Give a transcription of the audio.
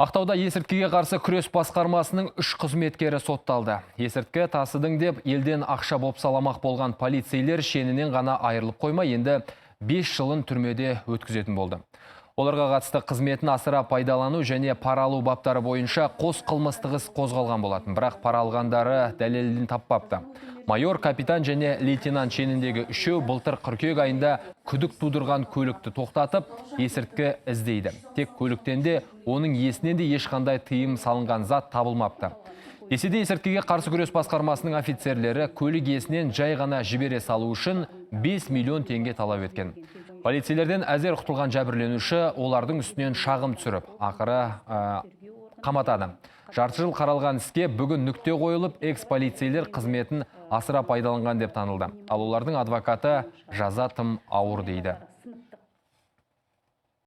Ақтауда есірткіге қарсы күрес басқармасының үш қызметкері сотталды. Есірткі тасыдың деп елден ақша бопсаламақ болған полицейлер шенінен ғана айырылып қоймай, енді 5 жылын түрмеде өткізетін болды. Оларға қатысты қызметін асыра пайдалану және пара алу баптары бойынша қос қылмыстық іс қозғалған болатын. Бірақ пара алғандары дәлелін таппапты. Майор, капитан және лейтенант шеніндегі үшеу былтыр қыркүйек айында күдік тудырған көлікті тоқтатып, есірткі іздейді. Тек көліктен де, оның иесінен де ешқандай тыйым салынған зат табылмапты. Десе де, есірткіге қарсы күрес басқармасының офицерлері көлік иесінен жай ғана жібере салу үшін 5 миллион теңге талап еткен. Полицейлерден әзер құтылған жәбірленуші олардың үстінен шағым түсіріп, ақыры қаматады. Жарты жыл қаралған іске бүгін нүкте қойылып, экс-полицейлер қызметін асыра пайдаланған деп танылды. Ал олардың адвокаты жаза тым ауыр дейді.